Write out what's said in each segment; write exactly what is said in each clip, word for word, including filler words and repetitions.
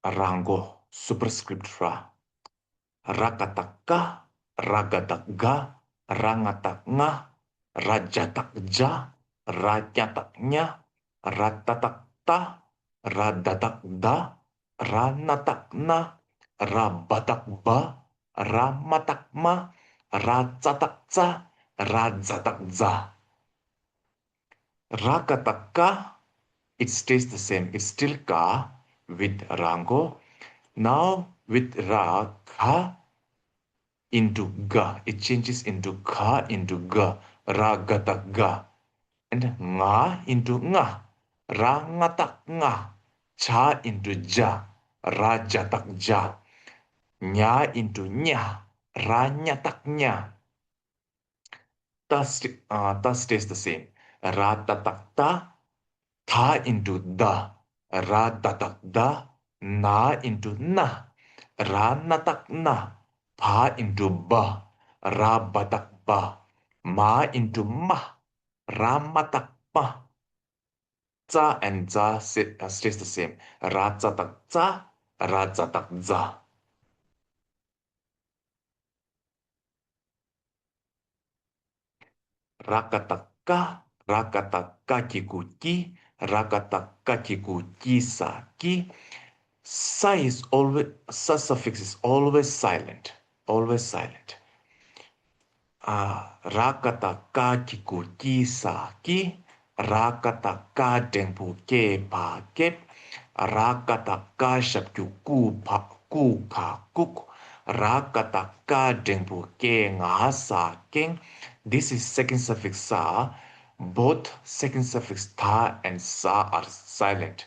ར་མགོ། Superscript ར། ར་ཀ་བཏགས་རྐ་ར་ག་བཏགས་རྒ། ར་ང་བཏགས་རྔ། ར་ཇ་བཏགས་རྒྱ། ར་ཉ་བཏགས་རྙ། ར་ཏ་བཏགས་རྟ། ར་ད་བཏགས་རྡ། ར་ན་བཏགས་རྣ། ར་བ་བཏགས་རྦ། ར་མ་བཏགས་རྨ། ར་ཙ་བཏགས་རྩ། ར་ཛ་བཏགས་རྫ། ར་ཀ་བཏགས་རྐ, it stays the same, it's still རྐ with ར་མགོ. Now with ར་ག into ག, it changes into ག into ག. ར་ག་བཏགས་རྒ. And རྔ་into རྔ. ར་རྔ་བཏགས་རྔ. ཇ་into རྒྱ. ར་ཇ་བཏགས་རྒྱ། ཉ་into རྙ། ར་རྙ་བཏགས་རྙ། ཏ་ས་ཏ་ས་stays the same. ར་ཏ་བཏགས་རྟ། ཐ་into ད། ར་ད་བཏགས་རྡ། ན་into རྣ། ར་ན་བཏགས་རྣ། བ་into བ། ར་བ་བཏགས་རྦ། མ་into རྨ། ར་མ་བཏགས་རྨ། ཙ་and ཛ stays the same. ར་ཙ་བཏགས་རྩ། ར་ཛ་བཏགས་རྫ། ར་ཀ་བཏགས་རྐ་ར་ཀ་བཏགས་རྐ་གི་གུ་རྐྱི། ར་ཀ་བཏགས་རྐ་གི་གུ་རྐྱི་ས་རྐྱིས། Sa is always, sa suffix is always silent, always silent. ཨ། ར་ཀ་བཏགས་རྐ་གི་གུ་རྐྱི་ས་རྐྱིས། ར་ཀ་བཏགས་རྐ་འགྲེང་བུ་རྐེ་བ་རྐེབ། ར་ཀ་བཏགས་རྐ་ཞབས་ཀྱུ་རྐུ་བ་རྐུ་ག་རྐུག་ར་ཀ་བཏགས་རྐ་འགྲེང་བུ་རྐེ་ང་ས་རྐེང་། This is second suffix sa. Both second suffix ཐ་and ས་are silent.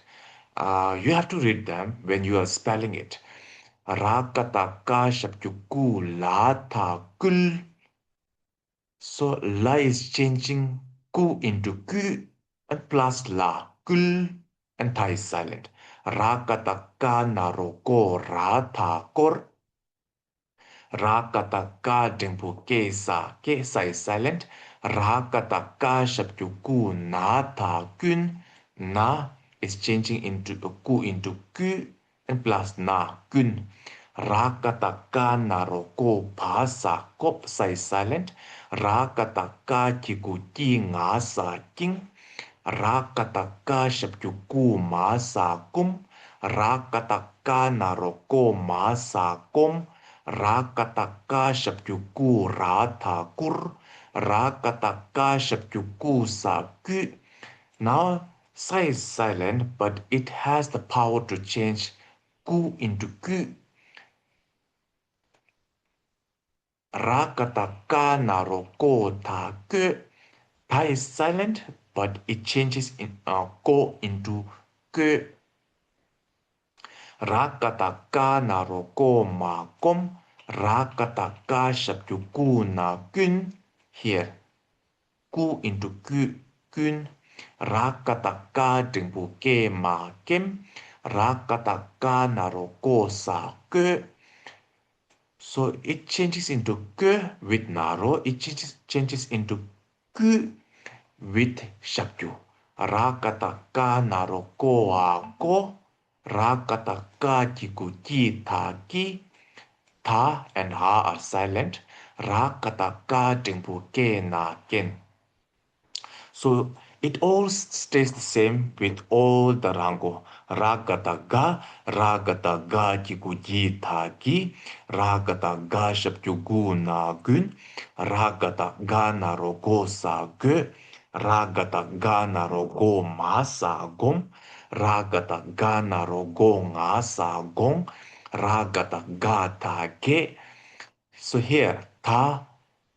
Uh, you have to read them when you are spelling it. ར་ཀ་བཏགས་རྐ་ཞབས་ཀྱུ་རྐུ་ལ་ཐ་རྐུལ། So la is changing རྐུ་into་རྐུལ། And plus ལ་རྐུལ། And ཐ་is silent. ར་ཀ་བཏགས་རྐ་ན་རོ་རྐོ་ར་ཐ་རྐོར། ར་ཀ་བཏགས་རྐ་འགྲེང་བུ་རྐེ་ས་རྐེ། Sa is silent. ར་ཀ་བཏགས་རྐ་ཞབས་ཀྱུ་རྐུ་ན་ཐ་རྐུན། Na is changing into རྐུ་into་རྐུལ། And plus ན་རྐུན། ར་ཀ་བཏགས་རྐ་ན་རོ་རྐོ་བ་ས་རྐོབ། Sa is silent. ར་ཀ་བཏགས་རྐ་གི་གུ་རྐྱི་ང་ས་རྐྱིང་། ར་ཀ་བཏགས་རྐ་ཞབས་ཀྱུ་རྐུ་མ་ས་རྐུམ། ར་ཀ་བཏགས་རྐ་ན་རོ་རྐོ་མ་ས་རྐོམ། ར་ཀ་བཏགས་རྐ་ཞབས་ཀྱུ་རྐུ་ར་ཐ་རྐུར། ར་ཀ་བཏགས་རྐ་ཞབས་ཀྱུ་རྐུ་ས་རྐུས། Now, sa is silent, but it has the power to change རྐུ་into་རྐུས། ར་ཀ་བཏགས་རྐ་ན་རོ་རྐོ་ཐ་རྐོས། Tha is silent, but it changes in, uh, རྐོ་into་རྐོས། ར་ཀ་བཏགས་རྐ་ན་རོ་རྐོ་མ་རྐོམ། ར་ཀ་བཏགས་རྐ་ཞབས་ཀྱུ་རྐུ་ན་རྐུན། Here, རྐུ་into་རྐུས། རྐུན། ར་ཀ་བཏགས་རྐ་འགྲེང་བུ་རྐེ་མ་རྐེམ། ར་ཀ་བཏགས་རྐ་ན་རོ་རྐོ་ས་རྐོས། So it changes into་རྐོས་with་ན་རོ། It changes, changes into་རྐུས་with་ཞབས་ཀྱུ། ར་ཀ་བཏགས་རྐ་ན་རོ་རྐོ་བ་རྐོ། ར་ཀ་བཏགས་རྐ་གི་གུ་རྐྱི་ཐ་རྐྱིས། Tha and ha are silent. ར་ཀ་བཏགས་རྐ་འགྲེང་བུ་རྐེ་ན་རྐེན། So it all s- stays the same with all the ར་མགོ། ར་ག་བཏགས་རྒ། ར་ག་བཏགས་རྒ་གི་གུ་རྒྱི་ཐ་རྒྱིས། ར་ག་བཏགས་རྒ་ཞབས་ཀྱུ་རྒུ་ན་རྒུན། ར་ག་བཏགས་རྒ་ན་རོ་རྒོ་ས་རྒོས། ར་ག་བཏགས་རྒ་ན་རོ་རྒོ་མ་ས་རྒོམ། ར་ག་བཏགས་རྒ་ན་རོ་རྒོ་ང་ས་རྒོང་། ར་ག་བཏགས་རྒ་ཐ་རྒས། So here, ཐ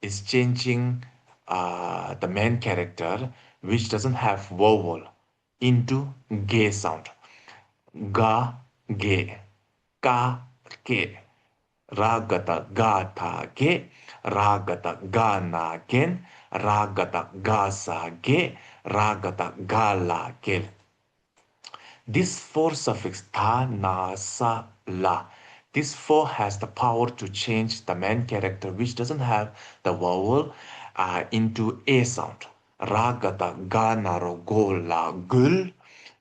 is changing, uh, the main character which doesn't have vowel into རྒས sound. རྒ་རྒས། རྐ་རྐེད། ར་ག་བཏགས་རྒ་ཐ་རྒས། ར་ག་བཏགས་རྒ་ན་རྒན། ར་ག་བཏགས་རྒ་ས་རྒས། ར་ག་བཏགས་རྒ་ལ་རྒྱལ། This four suffix ཐ་ན་ས་ལ། This four has the power to change the main character which doesn't have the vowel, uh, into a sound. ར་ག་བཏགས་རྒ་ན་རོ་རྒོ་ལ་རྒོལ།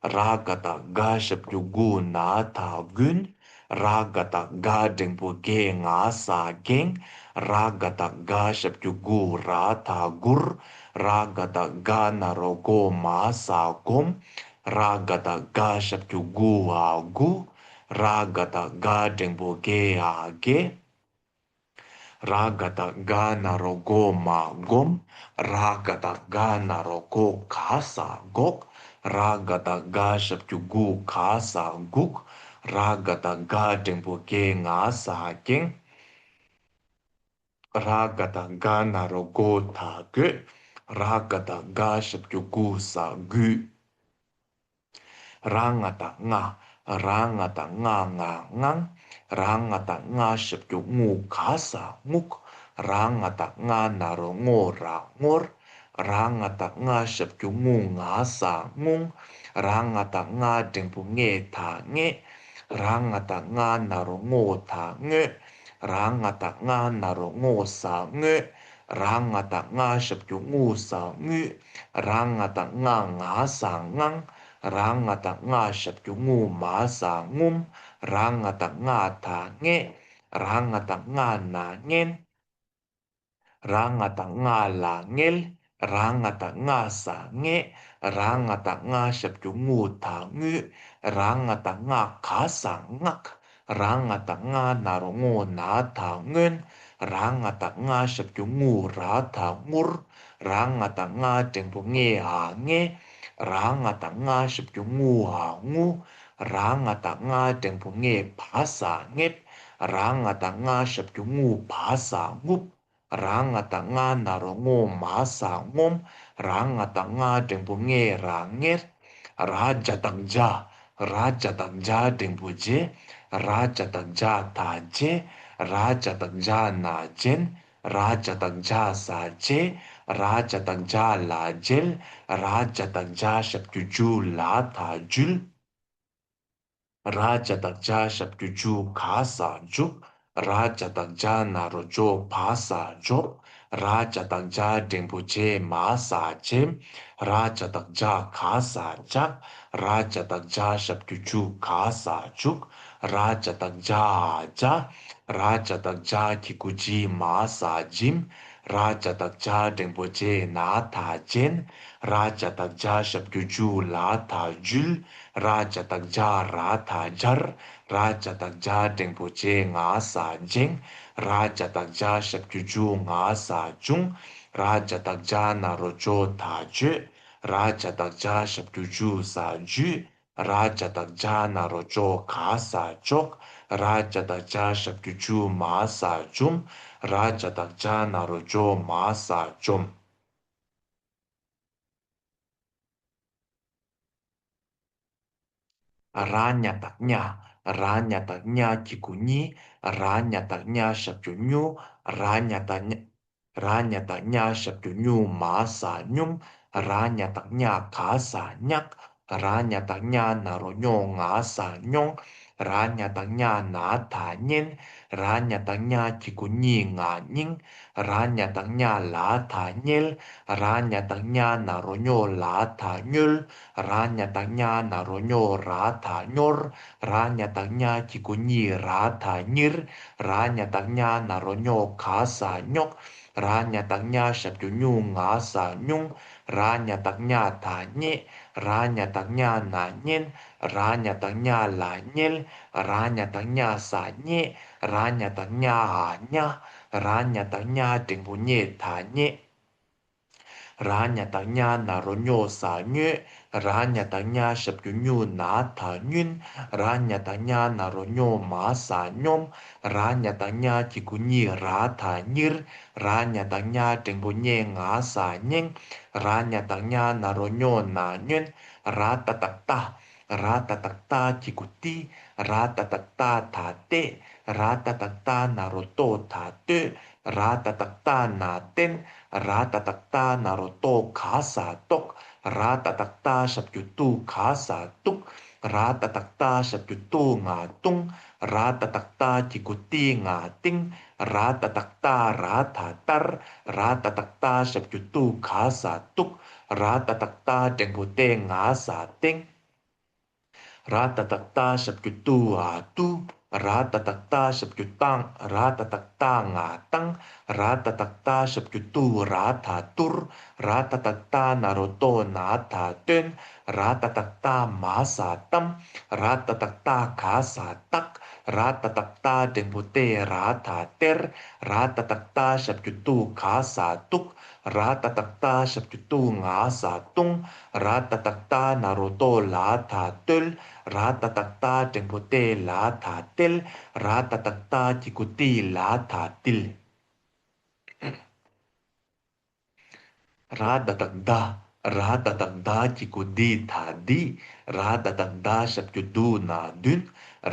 ར་ག་བཏགས་རྒ་ཞབས་ཀྱུ་རྒུ་ན་ད་རྒུན། ར་ག་བཏགས་རྒ་འགྲེང་བུ་རྒེ་ང་ས་རྒེང་། ར་ག་བཏགས་རྒ་ཞབས་ཀྱུ་རྒུ་ར་ད་རྒུར། ར་ག་བཏགས་རྒ་ན་རོ་རྒོ་མ་ས་རྒོམ། ར་ག་བཏགས་རྒ་ཞབས་ཀྱུ་རྒུ་འ་རྒུ། ར་ག་བཏགས་རྒ་འགྲེང་བུ་རྒེ་འ་རྒེ། ར་ག་བཏགས་རྒ་ན་རོ་རྒོ་མ་རྒོམ། ར་ག་བཏགས་རྒ་ན་རོ་རྒོ་ག་ས་རྒོག། ར་ག་བཏགས་རྒ་ཞབས་ཀྱུ་རྒུ་ག་ས་རྒུག། ར་ག་བཏགས་རྒ་འགྲེང་བུ་རྒེ་ང་ས་རྒེང་། ར་ག་བཏགས་རྒ་ན་རོ་རྒོ་ད་རྒོད། ར་ག་བཏགས་རྒ་ཞབས་ཀྱུ་རྒུ་ས་རྒུད། ར་ང་བཏགས་རྔ། ར་ང་བཏགས་རྔ་ང་རྔང་། ར་ང་བཏགས་རྔ་ཞབས་ཀྱུ་རྔུ་ག་ས་རྔུག། ར་ང་བཏགས་རྔ་ན་རོ་རྔོ་ར་རྔོར། ར་ང་བཏགས་རྔ་ཞབས་ཀྱུ་རྔུ་ང་ས་རྔུང་། ར་ང་བཏགས་རྔ་འགྲེང་བུ་རྔེ་ད་རྔེད། ར་ང་བཏགས་རྔ་ན་རོ་རྔོ་ད་རྔོད། ར་ང་བཏགས་རྔ་ན་རོ་རྔོ་ས་རྔོད། ར་ང་བཏགས་རྔ་ཞབས་ཀྱུ་རྔུ་ས་རྔུད། ར་ང་བཏགས་རྔ་ང་ས་རྔང་། ར་ང་བཏགས་རྔ་ཞབས་ཀྱུ་རྔུ་མ་ས་རྔུམ། ར་ང་བཏགས་རྔ་ད་རྔད། ར་ང་བཏགས་རྔ་ན་རྔན། ར་ང་བཏགས་རྔ་ལ་རྔལ། ར་ང་བཏགས་རྔ་ས་རྔད། ར་ང་བཏགས་རྔ་ཞབས་ཀྱུ་རྔུ་ད་རྔུད། ར་ང་བཏགས་རྔ་ག་ས་རྔག། ར་ང་བཏགས་རྔ་ན་རོ་རྔོ་ན་ད་རྔོན། ར་ང་བཏགས་རྔ་ཞབས་ཀྱུ་རྔུ་ར་ད་རྔུར། ར་ང་བཏགས་རྔ་འགྲེང་བུ་རྔེ་འ་རྔེ། ར་ང་བཏགས་རྔ་ཞབས་ཀྱུ་རྔུ་འ་རྔུ། ར་ང་བཏགས་རྔ་འགྲེང་བུ་རྔེ་བ་ས་རྔེབ། ར་ང་བཏགས་རྔ་ཞབས་ཀྱུ་རྔུ་བ་ས་རྔུབ། ར་ང་བཏགས་རྔ་ན་རོ་རྔོ་མ་ས་རྔོམ། ར་ང་བཏགས་རྔ་འགྲེང་བུ་རྔེ་ར་རྔེར། ར་ཇ་བཏགས་རྗ། ར་ཇ་བཏགས་རྗ་འགྲེང་བུ་རྗེ། ར་ཇ་བཏགས་རྗ་ད་རྗེ། ར་ཇ་བཏགས་རྗ་ན་རྗེན། ར་ཇ་བཏགས་རྗ་ས་རྗེ། ར་ཇ་བཏགས་རྗ་ལ་རྗེལ། ར་ཇ་བཏགས་རྗ་ཞབས་ཀྱུ་རྒྱུ་ལ་ད་རྒྱུལ། ར་ཇ་བཏགས་རྗ་ཞབས་ཀྱུ་རྒྱུ་ག་ས་རྒྱུག། ར་ཇ་བཏགས་རྗ་ན་རོ་རྗོ་བ་ས་རྒྱོབ། ར་ཇ་བཏགས་རྗ་འགྲེང་བུ་རྗེ་མ་ས་རྗེམ། ར་ཇ་བཏགས་རྗ་ག་ས་རྒྱག། ར་ཇ་བཏགས་རྗ་ཞབས་ཀྱུ་རྒྱུ་ག་ས་རྒྱུག། ར་ཇ་བཏགས་རྗ་འ་རྒྱ། ར་ཇ་བཏགས་རྗ་གི་གུ་ཇི་མ་ས་རྗིམ། ར་ཇ་བཏགས་རྗ་འགྲེང་བུ་རྗེ་ན་ད་རྗེན། ར་ཇ་བཏགས་རྗ་ཞབས་ཀྱུ་རྒྱུ་ལ་ད་རྒྱུལ། ར་ཇ་བཏགས་རྗ་ར་ད་རྒྱར། ར་ཇ་བཏགས་རྗ་འགྲེང་བུ་རྗེ་ང་ས་རྗེང་། ར་ཇ་བཏགས་རྗ་ཞབས་ཀྱུ་རྒྱུ་ང་ས་རྒྱུང་། ར་ཇ་བཏགས་རྗ་ན་རོ་རྗོ་ད་རྗོད། ར་ཇ་བཏགས་རྗ་ཞབས་ཀྱུ་རྒྱུ་ས་རྒྱུད། ར་ཇ་བཏགས་རྗ་ན་རོ་རྗོ་ག་ས་རྒྱོག། ར་ཇ་བཏགས་རྗ་ཞབས་ཀྱུ་རྒྱུ་མ་ས་རྒྱུམ། ར་ཇ་བཏགས་རྗ་ན་རོ་རྗོ་མ་ས་རྒྱོམ། ར་ཉ་བཏགས་རྙ། ར་ཉ་བཏགས་རྙ་གི་གུ་རྙི། ར་ཉ་བཏགས་རྙ་ཞབས་ཀྱུ་རྙུ། ར་ཉ་བཏགས་རྙ། ར་ཉ་བཏགས་རྙ་ཞབས་ཀྱུ་རྙུ་མ་ས་རྙུམ། ར་ཉ་བཏགས་རྙ་ག་ས་རྙག། ར་ཉ་བཏགས་རྙ་ན་རོ་རྙོ་ང་ས་རྙོང་། ར་ཉ་བཏགས་རྙ་ན་ད་རྙེན། ར་ཉ་བཏགས་རྙ་གི་གུ་རྙི་ང་རྙིང་། ར་ཉ་བཏགས་རྙ་ལ་ད་རྙེལ། ར་ཉ་བཏགས་རྙ་ན་རོ་རྙོ་ལ་ད་རྙོལ། ར་ཉ་བཏགས་རྙ་ན་རོ་རྙོ་ར་ད་རྙོར། ར་ཉ་བཏགས་རྙ་གི་གུ་རྙི་ར་ད་རྙིར། ར་ཉ་བཏགས་རྙ་ན་རོ་རྙོ་ག་ས་རྙོག། ར་ཉ་བཏགས་རྙ་ཞབས་ཀྱུ་རྙུ་ང་ས་རྙུང་། ར་ཉ་བཏགས་རྙ་ད་རྙེད། ར་ཉ་བཏགས་རྙ་ན་རྙེན། ར་ཉ་བཏགས་རྙ་ལ་རྙེལ། ར་ཉ་བཏགས་རྙ་ས་རྙེད། ར་ཉ་བཏགས་རྙ་འ་རྙ། ར་ཉ་བཏགས་རྙ་འགྲེང་བུ་རྙེ་ད་རྙེད། ར་ཉ་བཏགས་རྙ་ན་རོ་རྙོ་ས་རྙོད། ར་ཉ་བཏགས་རྙ་ཞབས་ཀྱུ་རྙུ་ན་ད་རྙུན། ར་ཉ་བཏགས་རྙ་ན་རོ་རྙོ་མ་ས་རྙོམ། ར་ཉ་བཏགས་རྙ་གི་གུ་རྙི་ར་ད་རྙིར། ར་ཉ་བཏགས་རྙ་འགྲེང་བུ་རྙེ་ང་ས་རྙེང་། ར་ཉ་བཏགས་རྙ་ན་རོ་རྙོ་ན་རྙོན། ར་ཏ་བཏགས་རྟ། ར་ཏ་བཏགས་རྟ་གི་གུ་རྟི། ར་ཏ་བཏགས་རྟ་ད་རྟེ། ར་ཏ་བཏགས་རྟ་ན་རོ་རྟོ་ད་རྟོད། ར་ཏ་བཏགས་རྟ་ན་རྟེན། ར་ཏ་བཏགས་རྟ་ན་རོ་རྟོ་ག་ས་རྟོག། ར་ཏ་བཏགས་རྟ་ཞབས་ཀྱུ་རྟུ་ག་ས་རྟུག། ར་ཏ་བཏགས་རྟ་ཞབས་ཀྱུ་རྟུ་ང་རྟུང་། ར་ཏ་བཏགས་རྟ་གི་གུ་རྟི་ང་རྟིང་། ར་ཏ་བཏགས་རྟ་ར་ད་རྟར། ར་ཏ་བཏགས་རྟ་ཞབས་ཀྱུ་རྟུ་ག་ས་རྟུག། ར་ཏ་བཏགས་རྟ་འགྲེང་བུ་རྟེ་ང་ས་རྟེང་། ར་ཏ་བཏགས་རྟ་ཞབས་ཀྱུ་ཏུ་འ་ཏུ། ར་ཏ་བཏགས་རྟ་ཞབས་ཀྱུ་ཏང་། ར་ཏ་བཏགས་རྟ་ང་ཏང་། ར་ཏ་བཏགས་རྟ་ཞབས་ཀྱུ་ཏུ་ར་ད་ཏུར། ར་ཏ་བཏགས་རྟ་ན་རོ་ཏོ་ན་ད་སྟོན། ར་ཏ་བཏགས་རྟ་མ་ས་ཏམ། ར་ཏ་བཏགས་རྟ་ག་ས་བཏགས། ར་ཏ་བཏགས་རྟ་འགྲེང་བུ་ཏེ་ར་ད་སྟེར། ར་ཏ་བཏགས་རྟ་ཞབས་ཀྱུ་ཏུ་ག་ས་བཏུག། ར་ཏ་བཏགས་རྟ་ཞབས་ཀྱུ་ཏུ་ང་ས་བཏུང་། ར་ཏ་བཏགས་རྟ་ན་རོ་ཏོ་ལ་ད་སྟོལ། ར་ཏ་བཏགས་རྟ་འགྲེང་བུ་ཏེ་ལ་ད་སྟེལ། ར་ཏ་བཏགས་རྟ་གི་གུ་ཏི་ལ་ད་ཏིལ། ར་ཏ་བཏགས་རྡ། ར་ཏ་བཏགས་རྡ་གི་གུ་དི་ད་དི། ར་ཏ་བཏགས་རྡ་ཞབས་ཀྱུ་དུ་ན་དུན།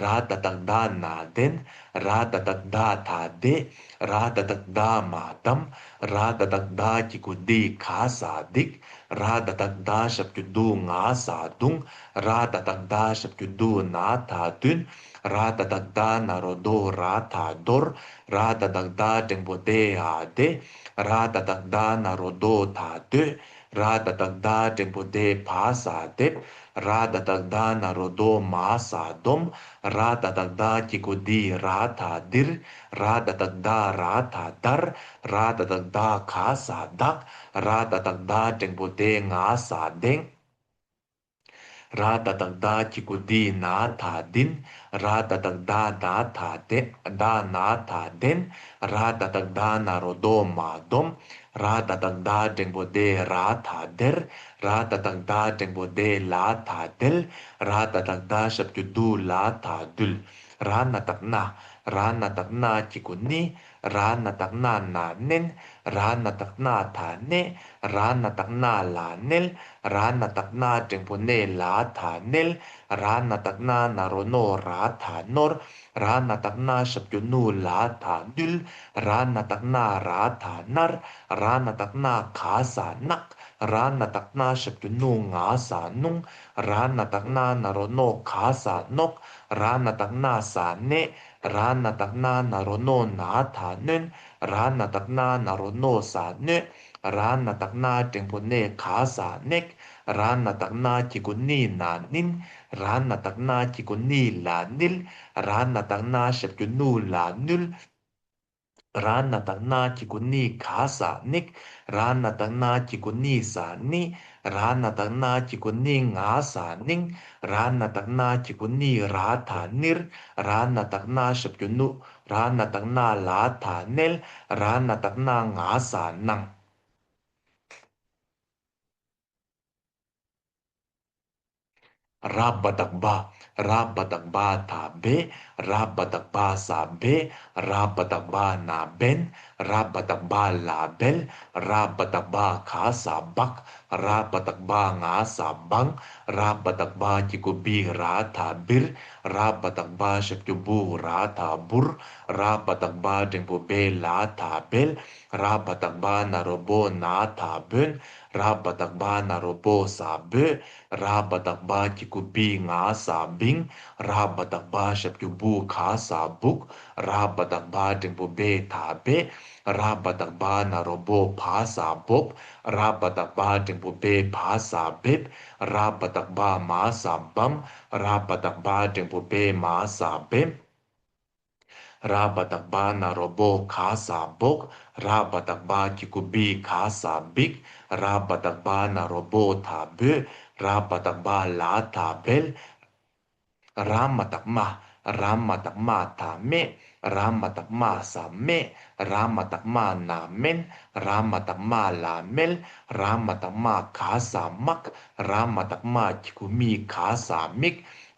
ར་ཏ་བཏགས་རྡ་ན་དེན། ར་ཏ་བཏགས་རྡ་ད་དེ། ར་ཏ་བཏགས་རྡ་མ་དམ། ར་ཏ་བཏགས་རྡ་གི་གུ་དི་ག་ས་དིག། ར་ཏ་བཏགས་རྡ་ཞབས་ཀྱུ་དུ་ང་ས་དུང་། ར་ཏ་བཏགས་རྡ་ཞབས་ཀྱུ་དུ་ན་ད་དུན། ར་ཏ་བཏགས་རྡ་ན་རོ་རྡོ་ར་ད་དོར། ར་ཏ་བཏགས་རྡ་འགྲེང་བུ་རྡེ་འ་རྡེ། ར་ཏ་བཏགས་རྡ་ན་རོ་རྡོ་ད་རྡོས། ར་ཏ་བཏགས་རྡ་འགྲེང་བུ་རྡེ་བ་ས་རྡེབ། ར་ཏ་བཏགས་རྡ་ན་རོ་རྡོ་མ་ས་རྡོམ། ར་ཏ་བཏགས་རྡ་གི་གུ་དི་ར་ད་དིར། ར་ཏ་བཏགས་རྡ་ར་ད་དར། ར་ཏ་བཏགས་རྡ་ག་ས་དག། ར་ཏ་བཏགས་རྡ་འགྲེང་བུ་རྡེ་ང་ས་དེང་། ར་ཏ་བཏགས་རྡ་གི་གུ་དི་ན་ད་དིན། ར་ཏ་བཏགས་རྡ་ན་ད་དེ་རྡ་ན་ད་དེན། ར་ཏ་བཏགས་རྡ་ན་རོ་རྡོ་མ་དོམ། ར་ཏ་བཏགས་རྡ་འགྲེང་བུ་རྡེ་ར་ད་དེར། ར་ཏ་བཏགས་རྡ་འགྲེང་བུ་རྡེ་ལ་ད་དེལ། ར་ཏ་བཏགས་རྡ་ཞབས་ཀྱུ་དུ་ལ་ད་དུལ། ར་ན་བཏགས་རྣ། ར་ན་བཏགས་རྣ་གི་གུ་ནི། ར་ན་བཏགས་རྣ་ན་ནན། ར་ན་བཏགས་རྣ་ད་ནེ། ར་ན་བཏགས་རྣ་ལ་ནེལ། ར་ན་བཏགས་རྣ་འགྲེང་བུ་ནེ་ལ་ད་ནེལ། ར་ན་བཏགས་རྣ་ན་རོ་ནོ་ར་ད་ནོར། ར་ན་བཏགས་རྣ་ཞབས་ཀྱུ་ནུ་ལ་ད་ནུལ། ར་ན་བཏགས་རྣ་ར་ད་ནར། ར་ན་བཏགས་རྣ་ག་ས་ནག། ར་ན་བཏགས་རྣ་ཞབས་ཀྱུ་ནུ་ང་ས་ནུང་། ར་ན་བཏགས་རྣ་ན་རོ་ནོ་ག་ས་ནོག། ར་ན་བཏགས་རྣ་ས་ནེ། ར་ན་བཏགས་རྣ་ན་རོ་ནོ་ན་ད་ནོན། ར་ན་བཏགས་རྣ་ན་རོ་ནོ་ས་ནོད། ར་ན་བཏགས་རྣ་འགྲེང་བུ་ནེ་ག་ས་ནེག། ར་ན་བཏགས་རྣ་གི་གུ་ནི་ན་ནིན། ར་ན་བཏགས་རྣ་གི་གུ་ནི་ལ་ནིལ། ར་ན་བཏགས་རྣ་ཞབས་ཀྱུ་ནུ་ལ་ནུལ། ར་ན་བཏགས་རྣ་གི་གུ་ནི་ག་ས་ནིག། ར་ན་བཏགས་རྣ་གི་གུ་ནི་ས་ནི། ར་ན་བཏགས་རྣ་གི་གུ་ནི་ང་ས་ནིང་། ར་ན་བཏགས་རྣ་གི་གུ་ནི་ར་ད་ནིར། ར་ན་བཏགས་རྣ་ཞབས་ཀྱུ་ནུ། ར་ན་བཏགས་རྣ་ལ་ད་ནེལ། ར་ན་བཏགས་རྣ་ང་ས་ནང་། ར་བ་བཏགས་བྷ། ར་བ་བཏགས་བྷ་ད་བྷེ། ར་བ་བཏགས་བྷ་ས་བྷེ། ར་བ་བཏགས་བྷ་ན་བྷེན། ར་བ་བཏགས་བྷ་ལ་བྷེལ། ར་བ་བཏགས་བྷ་ག་ས་བྷག། ར་བ་བཏགས་བྷ་ང་ས་བྷང་། ར་བ་བཏགས་བྷ་གི་གུ་བྷི་ར་ད་བྷིར། ར་བ་བཏགས་བྷ་ཞབས་ཀྱུ་བྷུ་ར་ད་བྷུར། ར་བ་བཏགས་བྷ་འགྲེང་བུ་བྷེ་ལ་ད་བྷེལ། ར་བ་བཏགས་བྷ་ན་རོ་བྷོ་ན་ད་བྷོན། ར་བ་བཏགས་བྷ་ན་རོ་བྷོ་ས་བྷོད། ར་བ་བཏགས་བྷ་གི་གུ་བྷི་ང་ས་བྷིང་། ར་བ་བཏགས་བྷ་ཞབས་ཀྱུ་བྷུ་ག་ས་བྷུག། ར་བ་བཏགས་བྷ་འགྲེང་བུ་བྷེ་ད་བྷེ། ར་བ་བཏགས་བྷ་ན་རོ་བྷོ་བྷ་ས་བྷོབ། ར་བ་བཏགས་བྷ་འགྲེང་བུ་བྷེ་བྷ་ས་བྷེབ། ར་བ་བཏགས་བྷ་མ་ས་བྷམ། ར་བ་བཏགས་བྷ་འགྲེང་བུ་བྷེ་མ་ས་བྷེམ། ར་བ་བཏགས་བྷ་ན་རོ་བྷོ་ག་ས་བྷོག། ར་བ་བཏགས་བྷ་གི་གུ་བྷི་ག་ས་བྷིག། ར་བ་བཏགས་བྷ་ན་རོ་བྷོ་ད་བྷོད། ར་བ་བཏགས་བྷ་ལ་ད་བྷེལ། ར་མ་བཏགས་རྨ། ར་མ་བཏགས་རྨ་ད་རྨེ། ར་མ་བཏགས་རྨ་ས་རྨེ། ར་མ་བཏགས་རྨ་ན་རྨེན། ར་མ་བཏགས་རྨ་ལ་རྨེལ། ར་མ་བཏགས་རྨ་ག་ས་རྨག། ར་མ་བཏགས་རྨ་གི་གུ་རྨི་ག་ས་རྨིག།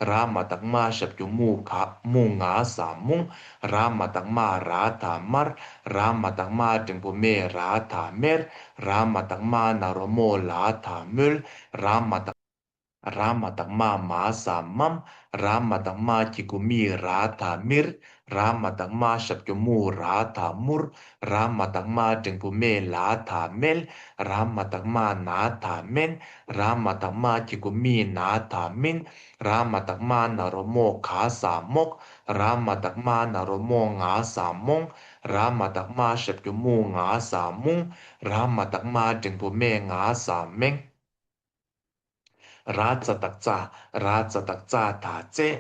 ར་མ་བཏགས་རྨ་ཞབས་ཀྱུ་རྨུ་ག་རྨུ་ང་ས་རྨུང་། ར་མ་བཏགས་རྨ་ར་ད་རྨར། ར་མ་བཏགས་རྨ་འགྲེང་བུ་རྨེ་ར་ད་རྨེར། ར་མ་བཏགས་རྨ་ན་རོ་རྨོ་ལ་ད་རྨོལ། ར་མ་བཏགས། ར་མ་བཏགས་རྨ་མ་ས་རྨམ། ར་མ་བཏགས་རྨ་གི་གུ་རྨི་ར་ད་རྨིར། ར་མ་བཏགས་རྨ་ཞབས་ཀྱུ་རྨུ་ར་ད་རྨུར། ར་མ་བཏགས་རྨ་འགྲེང་བུ་རྨེ་ལ་ད་རྨེལ། ར་མ་བཏགས་རྨ་ན་ད་རྨེན། ར་མ་བཏགས་རྨ་གི་གུ་རྨི་ན་ད་རྨིན། ར་མ་བཏགས་རྨ་ན་རོ་རྨོ་ག་ས་རྨོག། ར་མ་བཏགས་རྨ་ན་རོ་རྨོ་ང་ས་རྨོང་། ར་མ་བཏགས་རྨ་ཞབས་ཀྱུ་རྨུ་ང་ས་རྨུང་། ར་མ་བཏགས་རྨ་འགྲེང་བུ་རྨེ་ང་ས་རྨེང་། ར་ཙ་བཏགས་རྩ། ར་ཙ་བཏགས་རྩ་ད་རྩེ།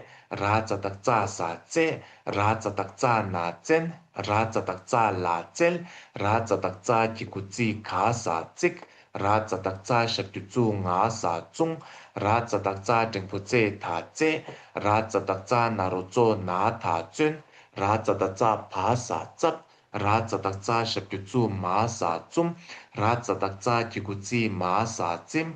ར་ཙ་བཏགས་རྩ་ས་རྩེད། ར་ཙ་བཏགས་རྩ་ན་རྩེན། ར་ཙ་བཏགས་རྩ་ལ་རྩེལ། ར་ཙ་བཏགས་རྩ་གི་གུ་རྩི་ག་ས་རྩིག། ར་ཙ་བཏགས་རྩ་ཞབས་ཀྱུ་རྩུ་ང་ས་རྩུང་། ར་ཙ་བཏགས་རྩ་འགྲེང་བུ་རྩེ་ད་རྩེད། ར་ཙ་བཏགས་རྩ་ན་རོ་རྩོ་ན་ད་རྩོན། ར་ཙ་བཏགས་རྩ་བ་ས་བཙབ། ར་ཙ་བཏགས་རྩ་ཞབས་ཀྱུ་རྩུ་མ་ས་རྩུམ། ར་ཙ་བཏགས་རྩ་གི་གུ་རྩི་མ་ས་རྩིམ།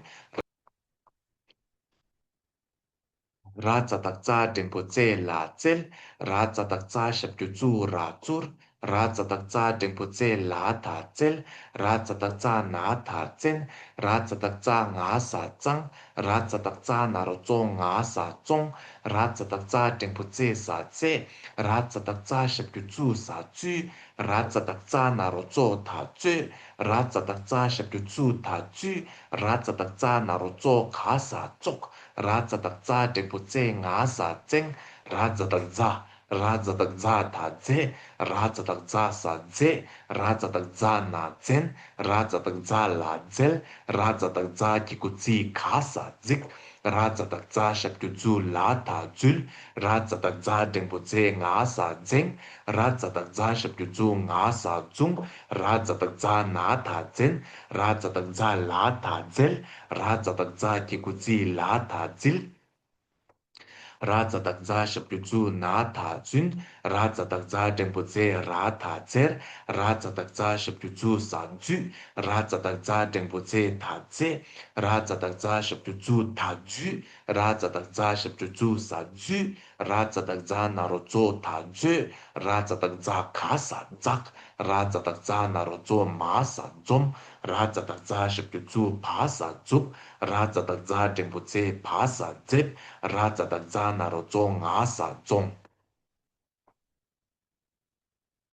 ར་ཙ་བཏགས་རྩ་འགྲེང་བུ་རྩེ་ལ་རྩེལ། ར་ཙ་བཏགས་རྩ་ཞབས་ཀྱུ་རྩུ་ར་རྩུར། ར་ཙ་བཏགས་རྩ་འགྲེང་བུ་རྩེ་ལ་ད་རྩེལ། ར་ཙ་བཏགས་རྩ་ན་ད་རྩེན། ར་ཙ་བཏགས་རྩ་ང་ས་རྩང་། ར་ཙ་བཏགས་རྩ་ན་རོ་རྩོ་ང་ས་རྩོང་། ར་ཙ་བཏགས་རྩ་འགྲེང་བུ་རྩེ་ས་རྩེད། ར་ཙ་བཏགས་རྩ་ཞབས་ཀྱུ་རྩུ་ས་རྩུད། ར་ཙ་བཏགས་རྩ་ན་རོ་རྩོ་ད་རྩོད། ར་ཙ་བཏགས་རྩ་ཞབས་ཀྱུ་རྩུ་ད་རྩུད། ར་ཙ་བཏགས་རྩ་ན་རོ་རྩོ་ག་ས་རྩོག། ར་ཙ་བཏགས་རྩ་འགྲེང་བུ་རྩེ་ང་ས་རྩེང་། ར་ཙ་བཏགས་རྫ། ར་ཙ་བཏགས་རྫ་ད་རྫེ། ར་ཙ་བཏགས་རྫ་ས་རྫེད། ར་ཙ་བཏགས་རྫ་ན་རྫེན། ར་ཙ་བཏགས་རྫ་ལ་རྫེལ། ར་ཙ་བཏགས་རྫ་གི་གུ་རྩི་ག་ས་རྫིག། ར་ཙ་བཏགས་རྫ་ཞབས་ཀྱུ་རྫུ་ལ་ད་རྫུལ། ར་ཙ་བཏགས་རྫ་འགྲེང་བུ་རྫེ་ང་ས་རྫེང་། ར་ཙ་བཏགས་རྫ་ཞབས་ཀྱུ་རྫུ་ང་ས་རྫུང་། ར་ཙ་བཏགས་རྫ་ན་ད་རྫེན། ར་ཙ་བཏགས་རྫ་ལ་ད་རྫེལ། ར་ཙ་བཏགས་རྫ་གི་གུ་རྫི་ལ་ད་རྫིལ། ར་ཙ་བཏགས་རྫ་ཞབས་ཀྱུ་རྫུ་ན་ད་རྫུན། ར་ཙ་བཏགས་རྫ་འགྲེང་བུ་རྫེ་ར་ད་རྫེར། ར་ཙ་བཏགས་རྫ་ཞབས་ཀྱུ་རྫུ་ས་རྫུས། ར་ཙ་བཏགས་རྫ་འགྲེང་བུ་རྫེ་ད་རྫེ། ར་ཙ་བཏགས་རྫ་ཞབས་ཀྱུ་རྫུ་ད་རྫུས། ར་ཙ་བཏགས་རྫ་ཞབས་ཀྱུ་རྫུ་ས་རྫུས། ར་ཙ་བཏགས་རྫ་ན་རོ་རྫོ་ད་རྫོས། ར་ཙ་བཏགས་རྫ་ག་ས་རྫག། ར་ཙ་བཏགས་རྫ་ན་རོ་རྫོ་མ་ས་རྫོམ། ར་ཙ་བཏགས་རྫ་ཞབས་ཀྱུ་རྫུ་བ་ས་རྫུབ། ར་ཙ་བཏགས་རྫ་འགྲེང་བུ་རྫེ་བ་ས་རྫེབ། ར་ཙ་བཏགས་རྫ་ན་རོ་རྫོ་ང་ས་རྫོང་།